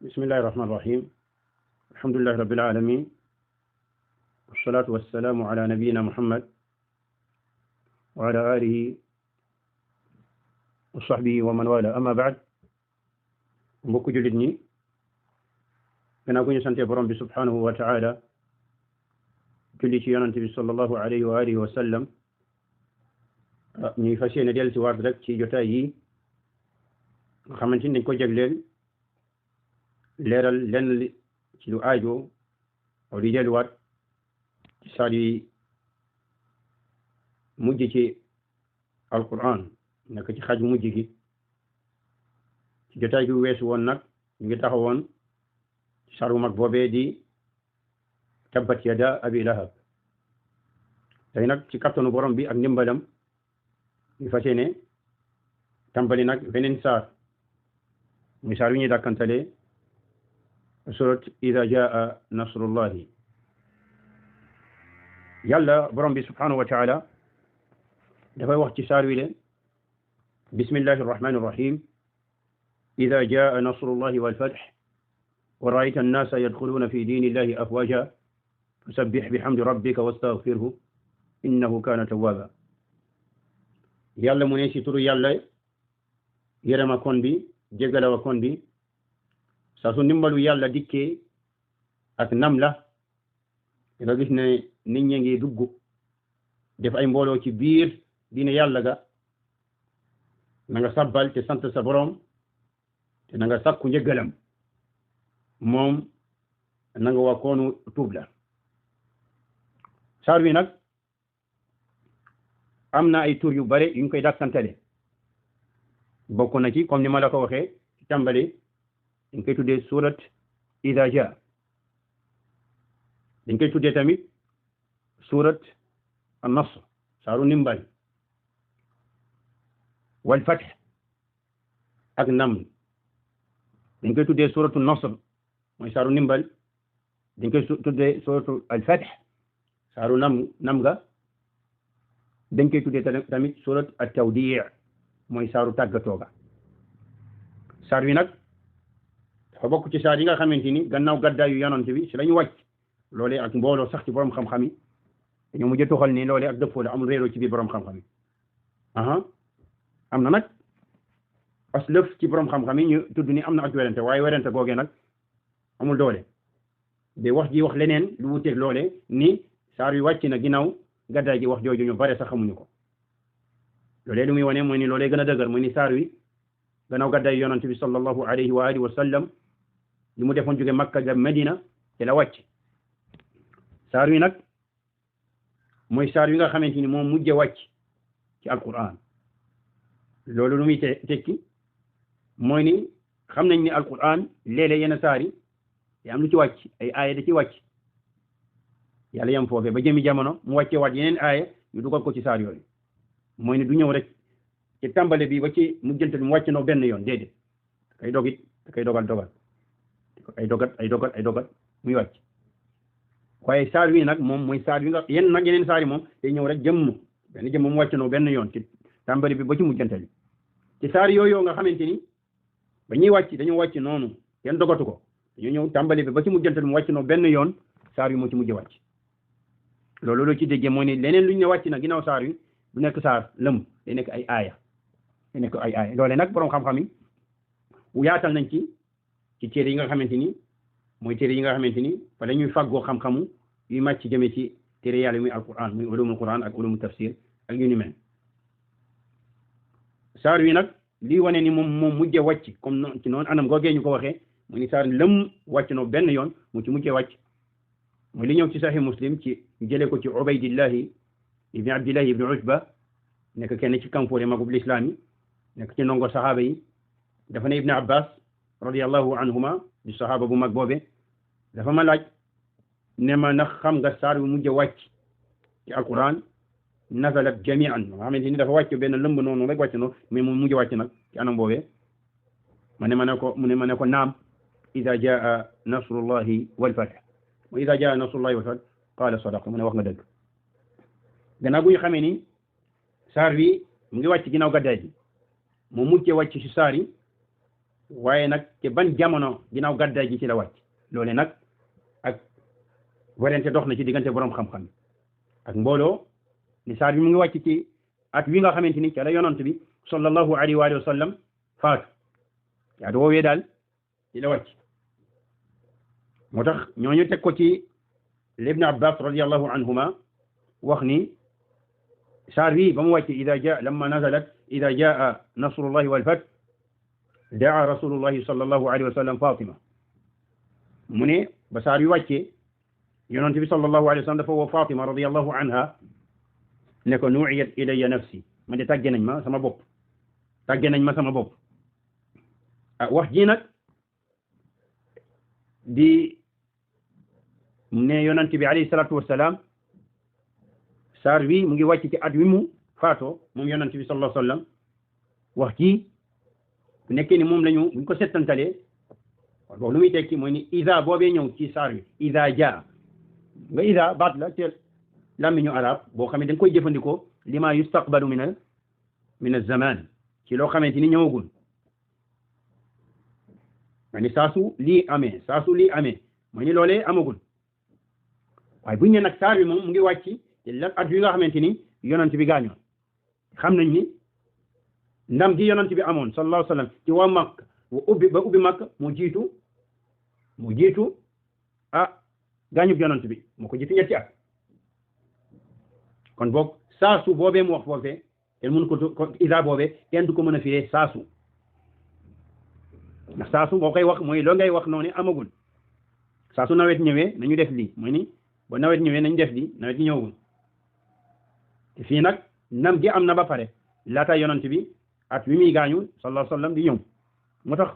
بسم الله الرحمن الرحيم. الحمد لله رب العالمين، والصلاة والسلام على نبينا محمد وعلى آله وصحبه ومن والاه. أما بعد، mbokk jullit ñi, gannaaw bu ñu sante borom bi subhanahu wa ta'ala, julli ci yonante bi sallallahu alayhi wa alihi wa sallam, ñuy fas yéene dellu si waat rek ci jotaay yi nga xamante ni dañ ko jagleel leeral lenn li ci lu aajo aw di delluwaat ci saar yi mujj ci alquran nekk ci xaj mujj gi. ci jotaay bi weesu woon nag ñu ngi taxawoon ci saar bu mag boobee di tabbat yada abi lahab. tey nag ci kattanu borom bi ak ndimbalam ñu fas yéene tàmbali nag beneen saar, muy saar wi ñuy dàkkantale surat ida jaa nasrullahi. yàlla borom bi subhanahu wa taala dafay wax ci saar wi le bismillahi arrahmani irrahim ida jaa nasrullahi walfath wa raayta annasa yadxuluuna fi diini illahi afwaja fasabbih bihamdi rabbika wastaghfirhu innahu kaana tawwaba. yàlla mu ne si turu yàlla yërëma kon bi jégalawa kon bi saa su ndimbalu yàlla dikkee ak nam la nga gis ne nit ñi ngi dugg def ay mbooloo ci biir diine yàlla ga, na nga sabbal te sant sa borom te na nga sakku njëggalam moom na nga waa koonu tuub la. saar wi nag am na ay tur yu bare yu ñu koy dàkkantale. bokk na ci comme ni ma la ko waxee ci tàmbali dañ koy tuddee surat ida jaa, dañ koy tuddee tamit surat an-nasr saaru ndimbal, wal fath ak nam dañ koy tuddee suratu nasr mooy saaru ndimbal, dañ koy tuddee suratu al fath saaru nam ga, dañ koy tuddee tamit surat at tawdi' mooy saaru tàggatoo ga. saar wi nag dafa bokk ci saar yi nga xamante ni gannaaw gàddaayu yonent bi si lañu wàcc. loolee ak mbooloo sax ci borom xam-xam yi dañoo mujj toxal ni loolee ak dëppoo la, amul réeroo ci biir borom xam-xam yi. am na nag as lëf ci borom xam-xam yi ñu tudd ni am na ak werante, waaye werante googee nag amul doole de wax ji wax leneen lu wuteeg loolee ni saar wi wàcc na ginnaaw gàddaay gi, wax jooju ñu bare sax xamuñu ko. loolee lu muy wane mooy ni loolee gën a dëgër mooy ni saar wi gannaaw gàddaay yonent bi sallallahu alayhi wa alihi wa sallam li mu defoon jóge Makka ga Medina te la wàcc. saar wi nag mooy saar wi nga xamante ni moom mujj wàcc ci alquran. loolu lu muy tekki mooy ni xam nañ ni alquran léeg-léeg yenn saar yi te am lu ci wàcc ay aaya da ci wàcc, yàlla yam foofee ba jëmi jamono mu wàcce waat yeneen aaya ñu dugal ko ci saar yooyu. mooy ni du ñëw rek ci tàmbale bi ba ci mujjantal mu wàcc noo benn yoon, déedéet da koy dogit da koy dogal ay dogat muy wàcc. waaye saar wi nag moom mooy saar wi nga yeneen saar yi moom day ñëw rek jëmm mu wàcc noo benn yoon ci tàmbali bi ba ci mujjantal ci saar yooyu nga xamante ni ba ñuy wàcc dañu wàcc noonu kenn dogatu ko, dañu ñëw tàmbali bi ba ci mujjantal mu wàcc noo benn yoon. saar wi moo ci mujj wàcc. loolu ci déggee mooy ni leneen lu ñu ne wàcc na ginnaaw saar wi du nekk saar lëm, day nekk ay aaya, loole nag borom xam-xam yi yaatal nañ ci téere yi nga xamante ni mooy téere yi nga xamante ni fa la ñuy fàggoo xam-xamu yuy màcc jëme ci téere yàlla muy alquran, muy ulumul quran ak ulumul tafsir ak yu ni mel. saar wi nag lii wane ni moom mujje wàcc comme ci noonu anam googee ñu ko waxee mu ni saar lëm wàcc no benn yoon mu ci mujje wàcc. mooy li ñëw ci sahih muslim ci jëlee ko ci ubaydillahi ibni abdillahi ibni utba nekk kenn ci kamfoore magub lislaam yi, nekk ci ndongo sahaaba yi. dafa ne ibni abbas radiyallahu anhuma di sahaaba bu mag boobe dafa ma laaj ne ma ndax xam nga saar wi mujj wàcc ci alquran nazalat jami'an nga xamante ni dafa wàcc benn lëmb noonu rek wàcc noonu mais mu mujj wàcc nag ci anam boobee. mu ne ko naam ida jaa nasrullahi wal fath wa ida jaa nasrullahi wal fath qaala sadaqa, mu ne wax nga dëgg. gannaaw bu ñu xamee ni saar wi mu ngi wàcc ginnaaw gàddaay gi, mu mujjee wàcc ci saar yi waaye nag ci ban jamono ginnaaw gàddaay gi ci la wàcc loole nag ak werante dox na ci diggante boroom xam-xam ak mbooloo ni saar bi mu ngi wàcc ci at wi nga xamante ni ca la yonant bi sallallahu alayhi wa sallam faatu yaa woowee daal ci la wàcc moo tax ñooñu teg ko ci ibn Abbas radiyallahu anhuma wax ni saar bi ba mu wàcc lamma nazalat ida jaa nasrullahi wal fath daa rasulullahi sallallahu alayhi wa sallam Fatima mu ne ba saar bi wàccee yonent bi sallallahu alayhi wa sallam dafa woo Fatima radiyallahu anha ne ko nu'iyat ilayya nafsi man de tàgge nañ ma sama bopp wax ji nag di ne yonent bi alayhi salatu wassalam saar wi mu ngi wàcc ci at wi mu faatoo moom yonent bi sallallahu alayhi wa sallam wax ji bu nekkee ni moom lañu buñ ko settantalee boobu lu muy tekki mooy ni ida boobee ñëw ci saar wi ida jaa nga ida baat la te làmmiñu arab boo xamee da nga koy jëfandikoo lima yustaqbalu min az-zaman ci loo xamante ni ñëwagul ma ni saasu lii amee mooy ni loolee amagul waaye buñ ne nag saar wi moom mu ngi wàcc te la at yi nga xamante ni yonent bi gaañoon xam nañ ni ndam gi yonent bi amoon sallallahu alayhi wa sallam ci waa Makka ubbi Makka mu jiitu gaañub yonent bi moo ko jiitu ñetti at kon boog saasu boobee mu wax foofee kenn mënu ko isa boobee kenn du ko mën a firee saasu ndax saasu boo koy wax mooy loo ngay wax noonu amagul saasu nawet ñëwee nañu def lii mooy ni ba nawet ñëwee nañu def lii nawet yi ñëwagul te fii nag nam gi am na ba pare laata yonent bi at wi muy gaañu sallallahu alayhi wa sallam di ñëw moo tax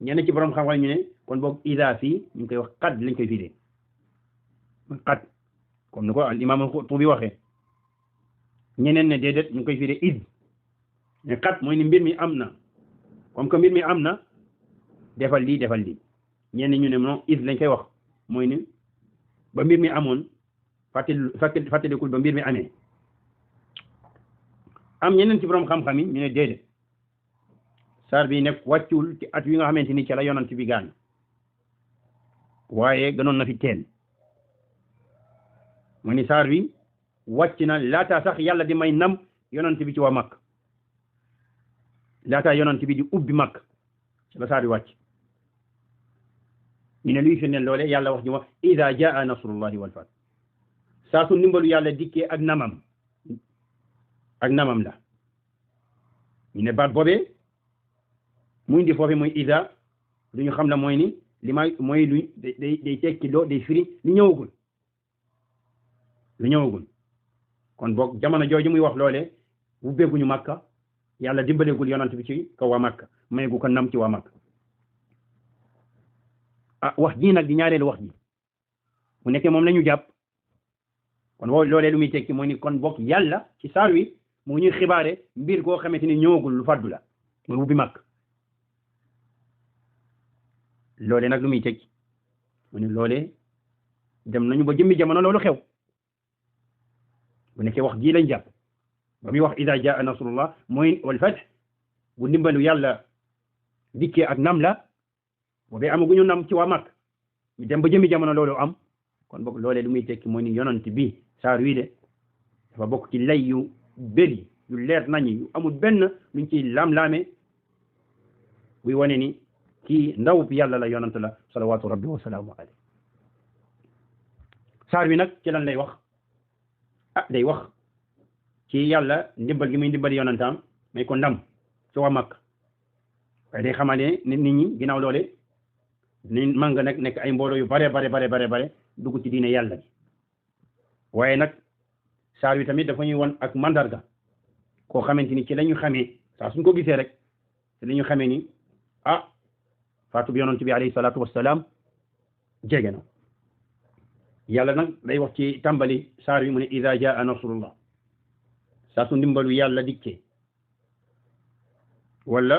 ñenn ci borom xam-xam ñu ne kon boog ida fii ñu ngi koy wax qad lañ koy firee qad comme ni ko al imam al-Qurtubi waxee ñeneen ne déedéet ñu ngi koy firee id mais qad mooy ni mbir mi am na comme que mbir mi am na defal lii ñenn ñu ne non id lañ koy wax mooy ni ba mbir mi amoon fàttalikul ba mbir mi amee am ñeneen ci borom xam-xam yi ñu ne déedéet saar bi nekk wàccul ci at yi nga xamante ni ca la yonent bi gaañ waaye gënoon na fi teel mu ni saar bi wàcc na laataa sax yàlla di may nam yonent bi ci waa Makka laataa yonent bi di ubbi Makka ci la saar bi wàcc ñu ne luy firndeel loole yàlla wax ji wax ida jaa nasrullahi wal fath saa su ndimbalu yàlla dikkee ak namam la ñu ne baat boobee muy indi foofu mooy ida lu ñu xam la mooy ni li may mooy lu day tekki loo day firi lu ñëwagul kon boog jamono jooju muy wax loole ubbeeguñu Makka yàlla dimbaleegul yonant bi ci kaw waa Makka mayeegu ko nam ci waa Makka wax ji nag di ñaareelu wax ji mu nekkee moom la ñu jàpp kon loolee lu muy tekki mooy ni kon bokk yàlla ci saar wi mu ñuy xibaare mbir koo xamante ni ñëwagul lu faddu la muy ubbi Makka loolee nag lu muy tekki mu ne loolee dem nañu ba jëmmi jamono loolu xew bu nekkee wax ji lañ jàpp ba muy wax ida jaa nasrullah mooy wal fath bu ndimbalu yàlla dikkee ak nam la boobee amaguñu nam ci waa Makka ñu dem ba jëmmi jamono loolu am kon bokk loolee lu muy tekki mooy ni yonent bi saar wii de dafa bokk ci lay yu bëri yu leer nañu yu amul benn luñ ciy laam-laame buy wane ni kii ndaw bi yàlla la yonent la salawaatu rabbi wa salaamu alayhi saar wi nag ci lan lay wax day wax ci yàlla ndimbal gi muy ndimbal yonentam may ko ndam ci waa Makka waaye day xamane nit ñi ginnaaw loole ni man nga nekk ay mbooloo yu bare dugg ci diine yàlla gi waaye nag saar wi tamit dafa ñuy won ak mandarga koo xamante ni ci la ñu xamee saa suñ ko gisee rek ci la ñu xamee ni faatu bi yonent bi alayhi salaatu wassalaam jege na yàlla nag day wax ci tàmbali saar wi mu ne ida jaa nasrullah saa su ndimbalu yàlla dikkee wala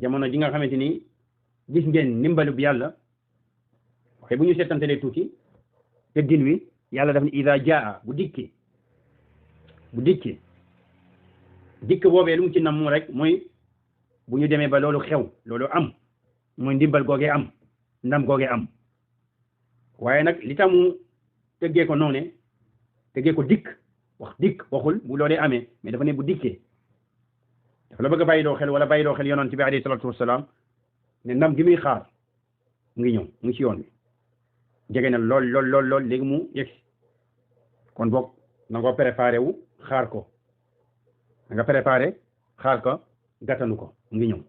jamono ji nga xamante ni gis ngeen ndimbalu bi yàlla waaye bu ñu seetantalee tuuti te din wi yàlla daf ne ida jaa bu dikkee dikk boobee lu mu ci nam rek mooy bu ñu demee ba loolu xew loolu am mooy ndimbal googee am ndam googee am waaye nag li tax mu tëggee ko noone tëggee ko dikk waxul bu loolee amee mais dafa ne bu dikkee dafa la bëgg a bàyyiloo xel wala bàyyiloo xel yonent bi alayhi salaatu wassalaam ne ndam gi muy xaar mu ngi ñëw mu ngi ci yoon bi jege na lool léegi mu yegsi kon boog na nga préparé wu xaar ko na nga préparé xaar ko gàttanu ko mu ngi ñëw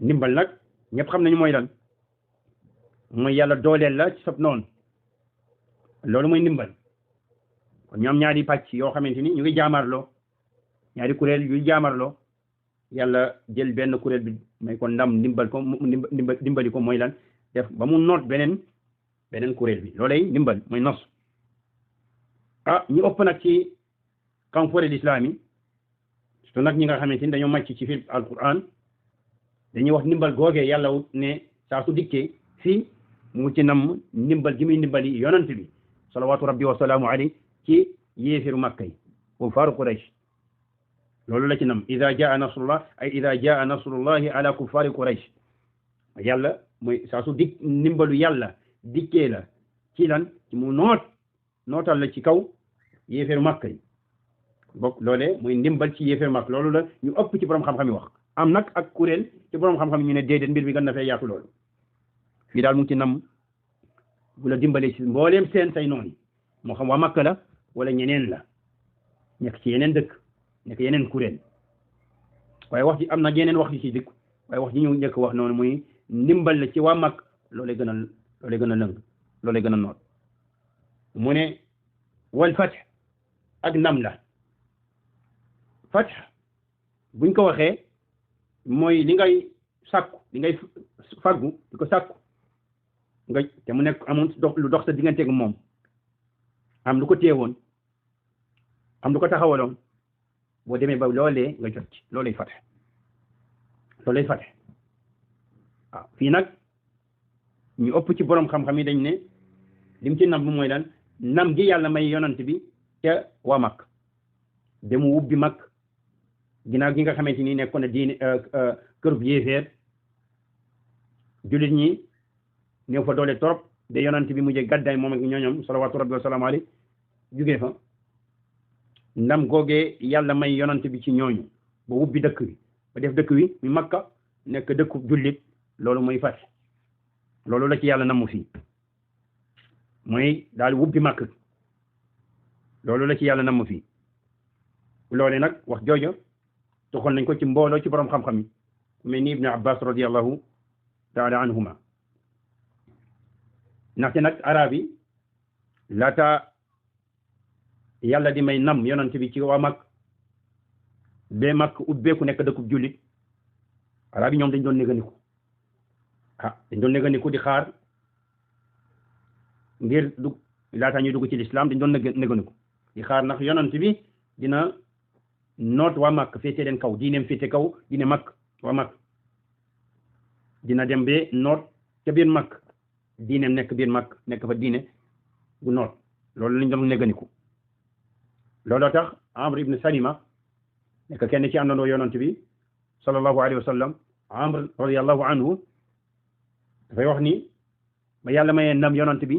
ndimbal nag ñëpp xam nañu mooy lan mooy yàlla dooleel la ci sab noonu loolu mooy ndimbal kon ñoom ñaari pàcc yoo xamante ni ñu ngi jaamarloo ñaari kuréel yu jaamarloo yàlla jël benn kuréel bi may ko ndam ndimbal ko ndimbali ko mooy lan def ba mu noot beneen kuréel bi loolay ndimbal mooy nos ñu ëpp nag ci kanfoore l'islam yi surtout nag ñi nga xamante ni dañoo màcc ci fi alquran dañuy wax ndimbal googee yàlla ne saa su dikkee fii mu ci nam ndimbal gi muy ndimbali yonent bi salawatu rabbi wa salaamu alayhi ci yéefiru makka yi wa faaru quraysh loolu la ci nam ida jaa nasrullah ay ida jaa nasrullahi ala kuffari quraysh yàlla mooy saa su dik ndimbalu yàlla dikkee la ci lan ci mu nootal la ci kaw yéefiru makka yi bokk loolee mooy ndimbal ci yéefiru makka loolu la ñu ëpp ci borom xam-xam yi wax am nag ak kuréel ci borom xam-xam ñu ne déedéet mbir bi gën na fee yaatu loolu fii daal mu ngi ci nam bu la dimbalee ci mbooleem seen say noonu moo xam waa makka la wala ñeneen la nekk ci yeneen dëkk nekk yeneen kuréel waaye wax ji am na yeneen wax yi ci dëkk waaye wax ji ñu njëkk wax noonu muy ndimbal la ci waa mag loolee gën a lëng loolee gën a noot mu ne wal fath ak nam la fath buñ ko waxee mooy li ngay sàkku li ngay faggu di ko sàkku nga te mu nekk amoon lu dox sa digganteeg moom am lu ko téewoon am lu ko taxawaloon boo demee ba loolee nga jot ci loolay fate waaw fii nag ñu ëpp ci borom xam-xam yi dañ ne lim ci nam bu mooy lan nam gi yàlla may yonant bi ca waa mag demu wubbi mag ginnaaw gi nga xamante ni nekkoon na diine kër bu yéefeer jullit ñi néew fa doole trop de yonant bi mujjee gàddaay moom ak ñooñom salawaatu rabbi wa salaamu alayhi jugee fa ndam googee yàlla may yonant bi ci ñooñu ba wubbi dëkk bi ba def dëkk wi mi makka nekk dëkku jullit loolu mooy fat loolu la ci yàlla namu fii mooy daal wubbi makk loolu la ci yàlla namu fii loole nag wax joojo toxal nañ ko ci mbooloo ci borom xam-xam yi mais ni ibnu abbas radiallahu taala anhuma ndaxte nag arab yi laata yàlla di may nam yonent bi ci waa mag ba mag ubbeeku nekk dëkkub jullit arab yi ñoom dañ doon néganiku dañ doon néganiku di xaar ngir dugg laata ñuy dugg ci lislaam dañ doon néganiku di xaar ndax yonent bi dina noot waa mag féete leen kaw diineem féete kaw diine mag waa mag dina dem ba noot ca biir mag diineem nekk biir mag nekk fa diine bu noot loolu lañ doon néganiku looloo tax Amr ibn Salima nekk kenn ci àndandoo yonent bi sallallahu alayhi wa sallam Amr radiyallahu anhu dafay wax ni ba yàlla mayee ndam yonent bi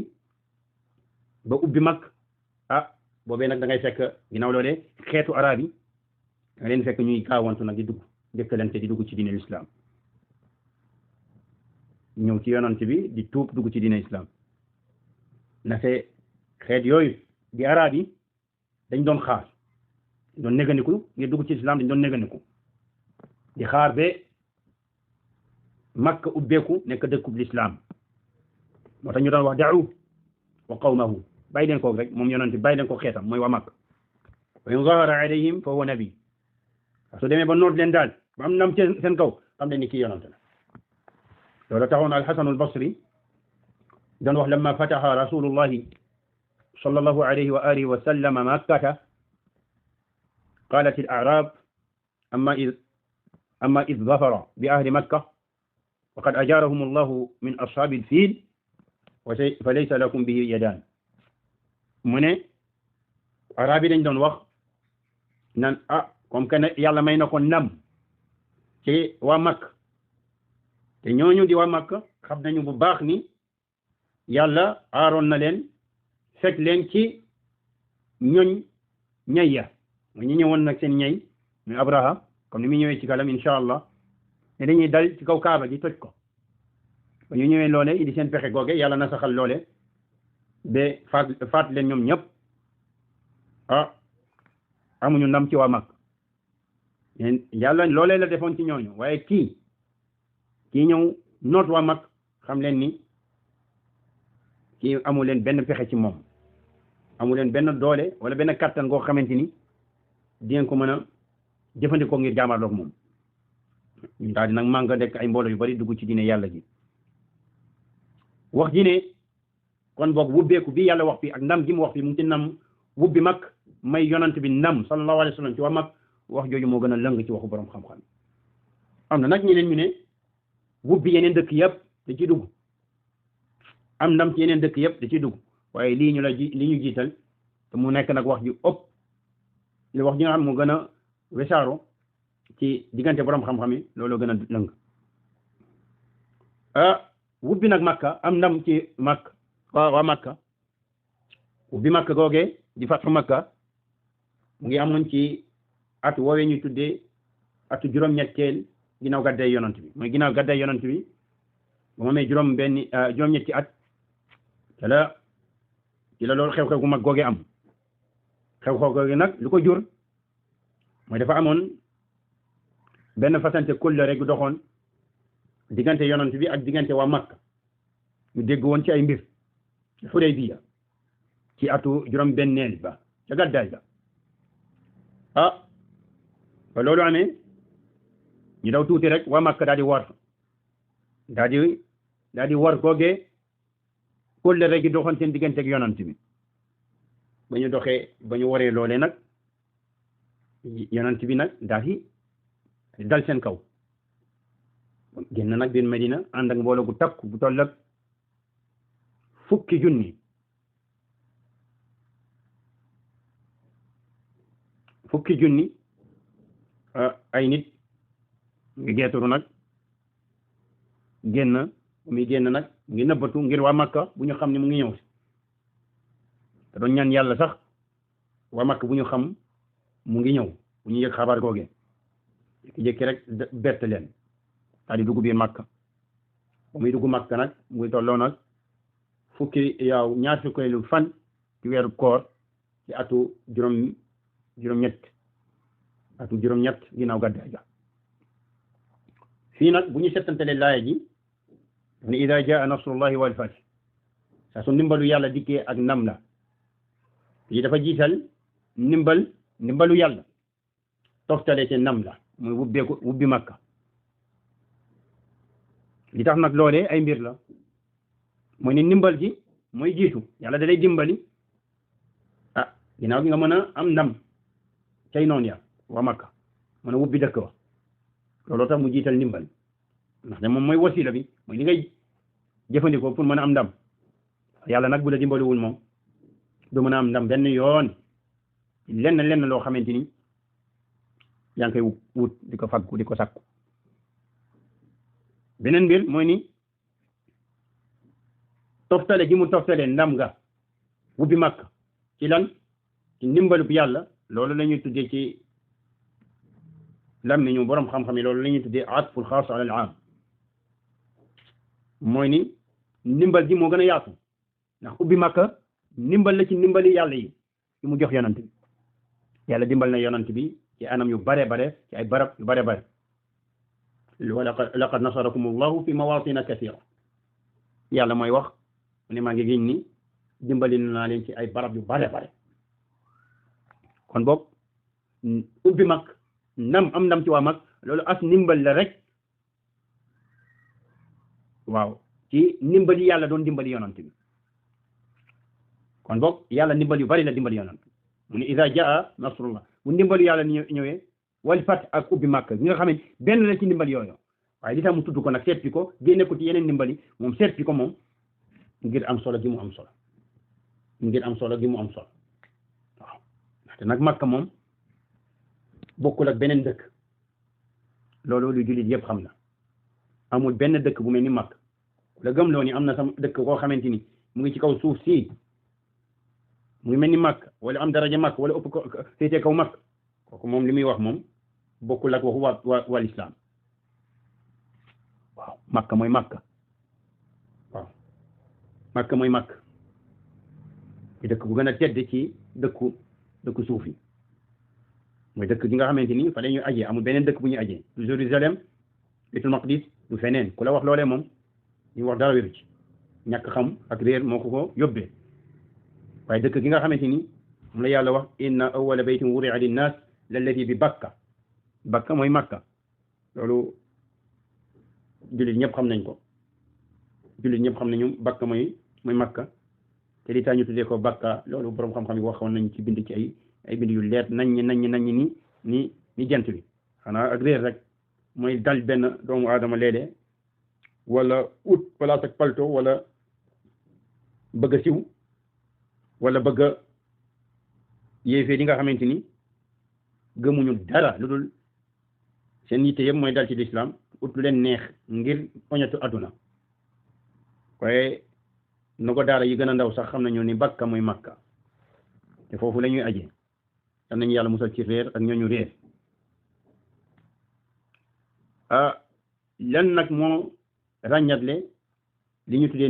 ba ubbi mag boobee nag da ngay fekk ginnaaw loolee xeetu arab yi da leen fekk ñuy gaawantu nag di dugg njëkkalante di dugg ci diine l'islam ñëw ci yonent bi di tuub dugg ci diine islam ndaxte xeet yooyu di arab yi dañ doon xaar doon néganiku ngir dugg ci islam dañ doon néganiku di xaar ba makka ubbeeku nekk dëkkub l'islam moo tax ñu doon wax da'u wa qawmahu bàyyi leen ko rek moom yonent bi bàyyi leen ko xeetam mooy waa makka wa in zahara alayhim fa huwa nabi su demee ba noot leen daal ba am ndam seen kaw xam leen ni kii yonent la loolu taxoon al-Hasan al-Basri doon wax lamma fataha rasulullahi sallallahu alayhi wa alihi wa sallam makkata qalat al-a'rab amma id zafara bi ahli makkah wa qad ajarahum allahu min ashaabi al-fiil fa laysa lakum bihi yadan mu ne arab yi dañ doon wax nan comme que yàlla may na ko ndam ci waa Makka te ñooñu di waa Makka xam nañu bu baax ni yàlla aaroon na leen fekk leen ci ñoñ ñay ya ñu ñëwoon nag seen ñay ñu Abraha comme ni mu ñëwee ci kalam insha allah ne dañuy dal ci kaw kaaba gi toj ko ba ñu ñëwee loole indi seen pexe googe yàlla na saxal loole ba faat leen ñoom ñëpp amuñu ndam ci waa Makka yàlla loolee la defoon ci ñooñu waaye kii ñëw noot waa Makka xam leen ni kii amu leen benn pexe ci moom amu leen benn doole wala benn kattan goo xamante ni di ngeen ko mën a jëfandikoo ngir jaamarloog moom daal di nag mànga dekk ay mbooloo yu bari dugg ci diine yàlla ji wax ji ne kon boog wubbeeku bi yàlla wax fi ak ndam gi mu wax fi mu ngi ci nam wubbi mag may yonant bi ndam sallallahu alayhi wa sallam ci waa mag wax jooju moo gën a lëng ci waxu borom xam-xam am na nag ñeneen ñu ne wubbi yeneen dëkk yëpp da ciy dugg am ndam ci yeneen dëkk yëpp da ciy dugg waaye lii li ñu jiital te mu nekk nag wax ju ëpp li wax ji nga xam moo gën a wesaaro ci diggante borom xam-xam yi loolu gën a lëng wubbi nag Makka am ndam ci Makka waa Makka wubbi Makka googee di fatxu Makka mu ngi amoon ci at woowee ñu tuddee atu juróom-ñetteel ginnaaw gàdday yonant bi mooy ginnaaw gàdday yonant bi ba mu amee juróom-ñetti at ci la loolu xew-xew gu mag googee am xew-xew googee nag lu ko jur mooy dafa amoon benn fasante kóllëre gu doxoon diggante yonant bi ak diggante waa Makka ñu dégg woon ci ay mbir Xudaybiya ci atu juróom-benneel ba ca gàddaay ga ba loolu amee ñu daw tuuti rek waa Makka daal di war googee kóllëre gi doxoon seen diggante ak yonant bi ba ñu waree loolee nag yonant bi nag daal di dal seen kaw génn nag biir Medina ànd ak mbooloo gu takku bu toll ak fukki junni ay nit ngi geeturu nag génn nag ngi nëbbatu ngir waa Makka bu ñu xam ne mu ngi ñëw te doon ñaan yàlla sax waa Makka bu ñu xam mu ngi ñëw bu ñu yëg xabaar googee jékki rek bett leen daal di dugg biir Makka ba muy dugg Makka nag muy tolloo nag ñaar fukkeelu fan ci weeru koor ci atu juróom-ñett ginnaaw gàddaay ga fii nag bu ñu settantalee laaya ji ne ida jaa nasrullahi wal fath saa su ndimbalu yàlla dikkee ak ndam la yi dafa jiital ndimbalu yàlla toftale ci ndam la muy wubbi Makka li tax nag loolee ay mbir la mooy ne ndimbal ji mooy jiitu yàlla da lay dimbali ginnaaw gi nga mën a am ndam cay noon ya waa Makka mën a wubbi dëkk wa looloo tax mu jiital ndimbal ndax de moom mooy wasila bi mooy li ngay jëfandikoo pour mën a am ndam yàlla nag bu la dimbaliwul moom du mën a am ndam benn yoon lenn loo xamante ni yaa ngi koy wut di ko faggu di ko sakku beneen mbir mooy ni toftale gi mu toftale ndam nga wubbi Makka ci lan ci ndimbalub yàlla loolu la ñuy tuddee ci lam ñu borom xam-xam yi loolu la ñuy tuddee atful xaas ala al aam mooy ni ndimbal ji moo gën a yaatu ndax ubbi Makka ndimbal la ci ndimbali yàlla yi yu mu jox yonant bi yàlla dimbal na yonant bi ci anam yu bare ci ay barab yu bare laqad nasarakum allahu fi mawatina kathira yàlla mooy wax mu ne maa ngi giñ ni dimbali naa leen ci ay barab yu bare kon boog ubbi Makka am ndam ci waa Makka loolu as ndimbal la rek waaw ci ndimbali yàlla doon dimbali yonant bi kon boog yàlla ndimbal yu bari la dimbali yonant mu ne iza jaa nasrullah bu ndimbalu yàlla ñëwee wal fath ak ubbi Makka bi nga xam ne benn la ci ndimbal yooyu waaye li tax mu tudd ko nag seet ko génne ko ci yeneen ndimbali moom seet ko moom ngir am solo gi mu am solo waaw ndaxte nag Makka moom bokkul ak beneen dëkk loolu lu jullit yëpp xam na amul benn dëkk bu mel ni Makka la gëm loo ni am na sama dëkk koo xamante ni mu ngi ci kaw suuf si mu ngi mel ni Makka wala am daraja Makka wala ëpp ko féetee kaw Makka kooku moom li muy wax moom bokkul ak waxu waa lislaam waaw Makka mooy Makka waaw Makka mooy Makka dëkk bu gën a tedd ci dëkku suuf yi mooy dëkk gi nga xamante ni fa la ñuy ajee amul beneen dëkk bu ñuy ajee du Jérusalem Baytul Maqdis du feneen ku la wax loolee moom ñu wax dara wéru ci ñàkk xam ak réer moo ko yóbbee waaye dëkk gi nga xamante ni moom la yàlla wax inna awwala baytin wudi'a linnaas lalladi bi Bakka mooy Makka loolu jullit ñëpp xam nañ ko jullit ñëpp xam nañu Bakka mooy Makka te li tax ñu tuddee ko Bakka loolu borom xam-xam yi waxoon nañ ci bind ci ay bind yu leer nañ ni jant bi xanaa ak réer rek mooy dal benn doomu aadama léeg-léeg wala ut place ak palto wala bëgg a siw wala bëgg a yéefee di nga xamante ni gëmuñu dara lu dul seen yitte yëpp mooy dal ci lislaam ut lu leen neex ngir poñatu adduna waaye nu ko daara yi gën a ndaw sax xam nañu ni Bakka mooy Makka te foofu la ñuy aje am nañu yàlla musal ci réer ak ñooñu réer lan nag moo ràññatle li ñu tuddee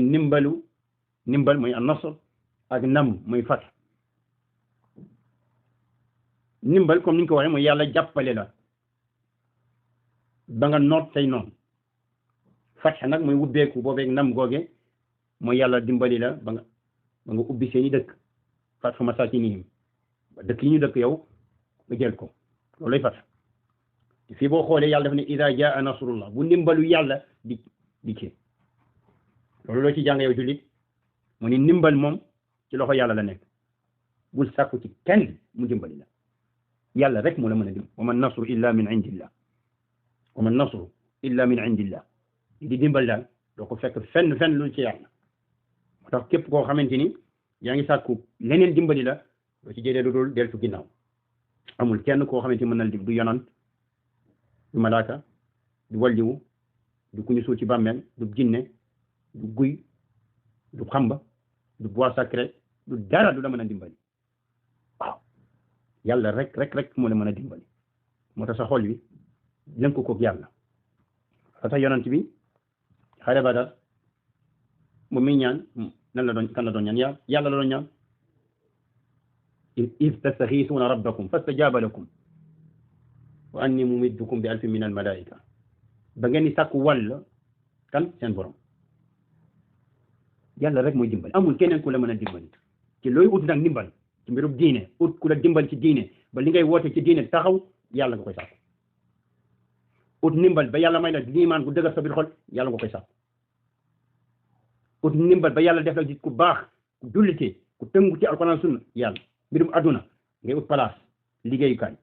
ndimbal mooy an-nasr ak nam mooy fat ndimbal comme ni ñu ko waxee mooy yàlla jàppale la ba nga noot say noon fat nag mooy wubbeeku boobeeg nam googe mooy yàlla dimbali la ba nga ubbi seeni dëkk fat fa masaakinihim dëkk yi ñu dëkk yow nga jël ko loolu lay fat fii boo xoolee yàlla dafa ne ida jaa nasrullah bu ndimbalu yàlla di ci loolu loo ci jàng yow jullit mu ni ndimbal moom ci loxo yàlla la nekk bul sàkku ci kenn mu dimbali la yàlla rek moo la mën a dim wa man nasru illa min indillah wa man nasru illa min indillah di dimbal daal doo ko fekk fenn lu ci yàlla moo tax képp koo xamante ni yaa ngi sàkku leneen dimbali la doo ci jëlee lu dul deltu ginnaaw amul kenn koo xamante ni mën na du yonant du malaaka du walliwu du ku ñu suul ci bàmmeel du jinne du guy du xamba du bois sacré du dara du la mën a dimbali waaw yàlla rek moo la mën a dimbali moo tax sa xol wi lënk ko yàlla sa tax yonant bi xare Badar mu muy ñaan kan la doon ñaan yàlla la doon ñaan iz tastaxiisuuna rabbakum fastajaaba lakum wa anni mumiddukum bi alfin min al malaika ba ngeen di sàkku wàll kan seen borom yàlla rek mooy dimbali amul keneen ku la mën a dimbali ci looy ut nag dimbal ci mbirub diine ut ku la dimbal ci diine ba li ngay woote ci diine taxaw yàlla nga koy sàkku ut ndimbal ba yàlla may la liimaan gu dëgër sa biir xol yàlla nga koy sàkku ut ndimbal ba yàlla def la ci ku baax ku jullite ku tëngu ci alquran sunna yàlla mbirum aduna ngay ut place liggéeyukaay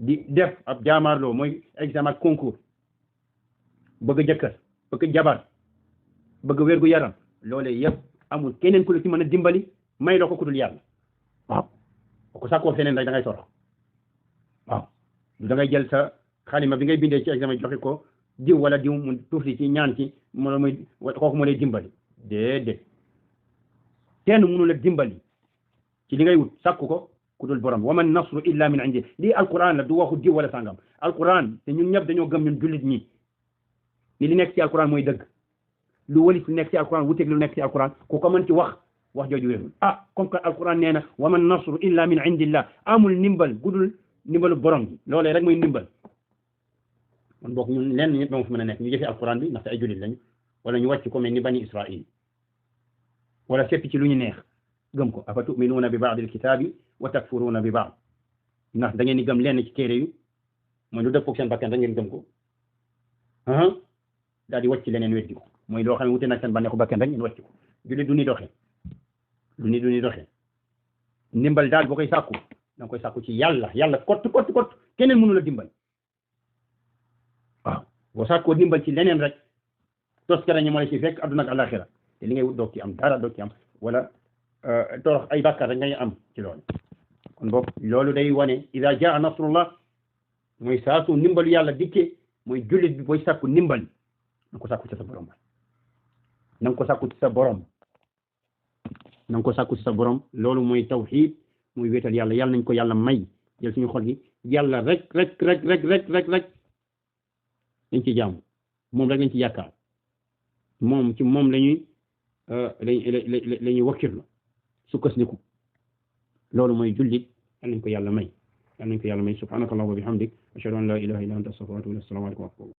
di def ab jaamaarloo mooy examen ak concours bëgg jëkkër bëgg jabar bëgg wér gu yaram loolee yëpp amul keneen ku la ci mën a dimbali may loo ko ku dul yàlla waaw boo ko sàkkoo feneen rek da ngay torox waaw du da ngay jël sa xalima bi ngay bindee ci examen joxe ko diw wala diw mu tuuti ci ñaan ci moo muy kooku moo lay dimbali déedéet kenn mënu la dimbali ci li ngay wut sàkku ko ku dul borom wa man nasru illa min indi lii alquran la du waxu diw wala sàngam alquran te ñun ñëpp dañoo gëm ñun jullit ñi ni li nekk ci alquran mooy dëgg lu walis lu nekk ci alquran wuteeg lu nekk ci alquran ku ko mën ci wax jooju wérul comme que alquran nee na wa man nasru illa min indillah amul ndimbal gudul ndimbalu borom bi loolee rek mooy ndimbal man bokk ñun lenn ñëpp moo fi mën a nekk ñu jëfe alquran bi ndaxte ay jullit lañu wala ñu wàcc ko mel ni bani israil wala sepp ci lu ñu neex gëm ko afa tuminuuna bi ba'd alkitaabi wa takfuruuna bi ba'd ndax da ngeen di gëm lenn ci téere yu mooy lu dëppook seen bakkan da ngeen gëm ko daal di wàcc leneen weddi ko mooy loo xam ne wute nag seen bànneexu bakkan rek ngeen wàcc ko jullit du ni doxee ndimbal daal boo koy sàkku da nga koy sàkku ci yàlla kott keneen mënu la dimbal waaw boo sàkkoo dimbal ci leneen rek tos kara ñu moo la ci fekk adduna ak alaxira te li ngay wut doog ci am dara doog ci am wala torox ay bàkkaar rek ngay am ci loolu kon boog loolu day wane ida jaa nasrullah mooy saa su ndimbalu yàlla dikkee mooy jullit bi booy sàkku ndimbal na ko sàkku ci sa borom na nga ko sàkku ci sa borom na nga ko sàkku ci sa borom loolu mooy tawxiid muy wéetal yàlla yàlla nañ ko yàlla may jël suñu xol gi yàlla rek dañ ci jaamu moom rek lañ ci yaakaar moom ci moom lañuy wakkirlu sukkandiku loolu mooy jullit yàlla nañ ko yàlla may subhanaka allahumma wa bihamdik ashhadu an la ilaha illa anta astaghfiruka wa atubu ilayk. Assalamu alaykum.